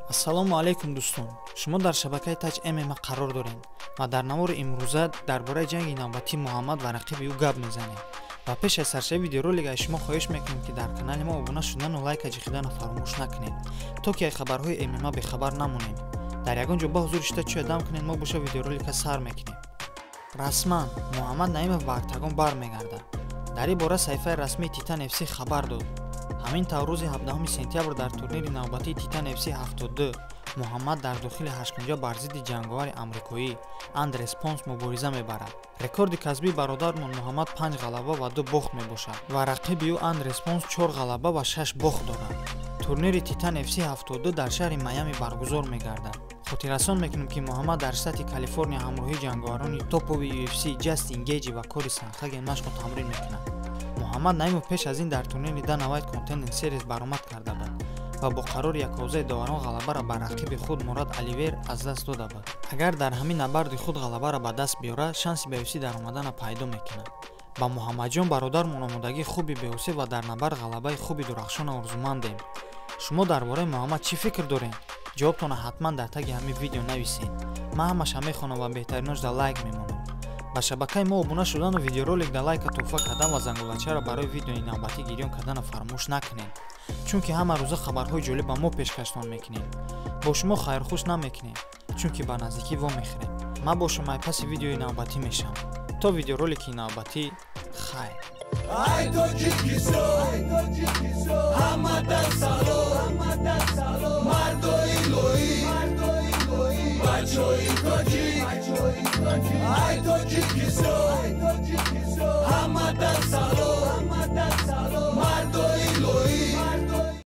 Ассалому алайкум, дӯстон! Шумо дар шабакаи Таҷ ММА қарор доред ва дар навори имрӯза дар бораи ҷанги навбатии Муҳаммад ва рақиби ӯ гап мезанем. Ва пеш аз саршавии видеоролик аз шумо хоҳиш мекунем, ки дар канали мо обуна шудану лайка ҷихиданро фаромӯш накунед, то ки аз хабарҳои ММА бехабар намонем. Дар ягон ҷо ба ҳузур шита чӯя дам кунед, мо боша видеоролика сар мекунем. Расман Муҳаммад Наимов ба октагон бармегардад. Дар ин бора саҳифаи расмии Титан FC хабар дод. Ҳамин тавр, рӯзи 17 сентябр дар турнири навбатии Титан FC 72 Муҳаммад дар дохили ҳашткунҷа бар зидди ҷанговари амрикоӣ Андрес Понс мубориза мебарад. Рекорди касбии бародармон Муҳаммад панҷ ғалаба ва ду бохт мебошад ва рақиби ӯ Андрес Понс чор ғалаба ва шаш бохт дорад. Турнири Титан FC 72 дар шаҳри Майами баргузор мегардад. Хотиррасон мекунем, ки Муҳаммад дар штати Калифорния ҳамроҳи ҷанговарони топови UFC Ҷастин Гейҷи ва Кори Санхаген машқу тамрин мекунад. Муҳаммад Наимов пеш аз ин дар турнири Дана Вайт Contender Series баромад карда буд ва бо қарори яковозаи доварон ғалабаро бар рақиби худ Мурад Оливер аз даст дода буд. Агар дар ҳамин набарди худ ғалабаро ба даст биёрад, шанси ба UFC даромаданро пайдо мекунад. Ба Муҳаммадҷон бародармон омодагии хуби беосеб ва дар набард ғалабаи хуби дурахшонро орзумандем. Шумо дар бораи Муҳаммад чӣ фикр доред? Ҷавобтонро ҳатман дар таги ҳамин видео нависед. Ман ҳамаша мехонам ва беҳтаринош дар лайк мемонам. Ба шабакаи мо обуна шудану видеоролик дар лайка тӯҳфа кардан ва зангулачаро барои видеои навбатӣ гирён карданро фаромӯш накунед, чунки ҳама рӯза хабарҳои ҷолиб ба мо пешкаштон мекунем. Бо шумо хайрхуш намекунем, чунки ба наздикӣ вомехӯрем. Ман бо шумо паси видеои навбатӣ мешавам. То видеоролики навбатӣ, хайр. Ай Тоҷикистон, ҳама дар салом, мардои лоӣ, бачои тоҷик, ай Тоҷикистон.